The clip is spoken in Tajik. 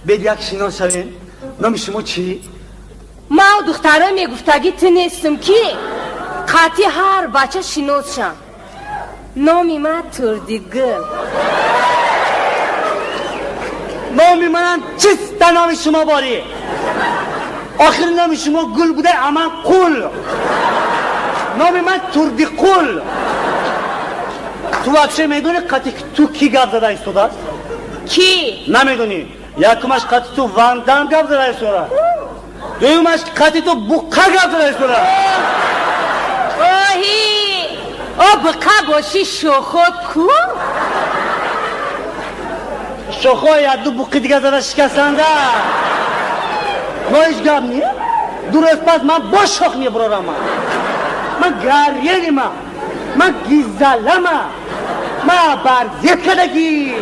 Бед як шинос шавем. Номи шумо чӣ? Ман духтаро мегуфтагӣ ту нестам, ки қатъи ҳар бача шинос шам. Номи ман Турдигул. Номи манам чиста номи шумо борӣ. Охир номи шумо гул буда, а ман қул. Номи ман Турдиқул. Ту вообще медонӣ, қатъи ту кӣ гап зада истодааст? Кӣ? Намедонӣ? Якумаш, қатъи ту Вандам гап зада истода, дуюмаш, қатъи ту Буққа гап зада истода. Оҳи, о, буққа боши, шохот ку? Шохо якду буққи дига зада шикастанда, но ҳеҷ гап не. 2 рӯз пас ман бо шох мебурорам. Ман гаренима, ман гизалама, ман барзет кардагӣ.